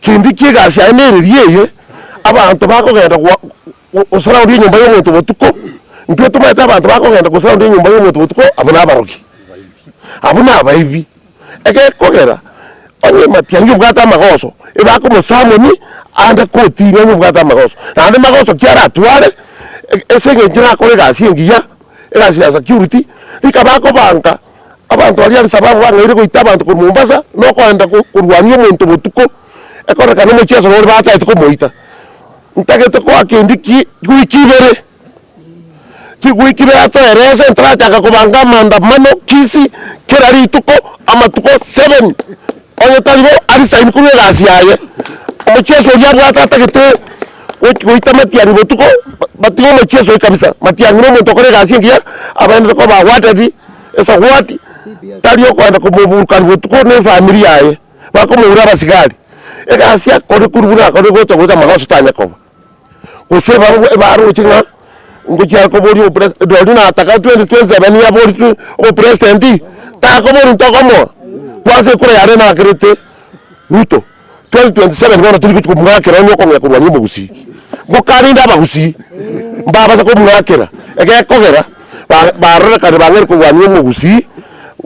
Kende ki egasi yaye nereria eye, abanto bakogenda gwa gosurround enyomba ya omonto botuko, intwe tomaete abanto bakogenda gosurround enyomba ya omonto botuko, abwo nabarogi, abwo nabaibi. Egekogera, onye matiang'i obwate amagoso, ebakomosamoni ande kotini onye obwate amagoso. Naende magoso ki aratware, ase eng'encho nakore egasi engiya, egasi ya security, rika bakobanga abanto baria Al-Shabaab bang'aire goita abanto korwa Mombasa, na okoenda korwania omonto botuko, ekororekana omochie ase ore batagete komoita. Ntagete koa kende ki wiki ibere. Chigwiki ibere atoerese ntarachaka kobanga amaandamano Kisii kera rituko amatuko seven onye tari bo aresign korwa egasi yaye. Omochieso oria abwate atagete goita matiang'i botuko batige omochieso oyio kabisa. Matiang'i na omonto okore egasi engiya abaenderete koba awarded esawadi tari okoenda komoburukani botuko na efamiri yaye bakomoura abasigari. Egasi akore korwa buna akore gocha gocha amagoso tanya koba. Gose barobwo ebaroche ng'a ngochia koboria obopres rirorio nataka 2027 yaboritwe obopresident, takoboria ntokomoa, kwanza ekura yare nakerete Ruto, 2027 bono tori gochi komwakera onye okong'ea korwania omogusii. Ngokarinde abagusii, mbabasa komwakera, egekogera ba barorekane bang'aire korwania omogusii,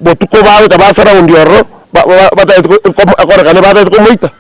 botuko bagocha ba surround ororo ba ba batagete ko ekorekane batagete komoita.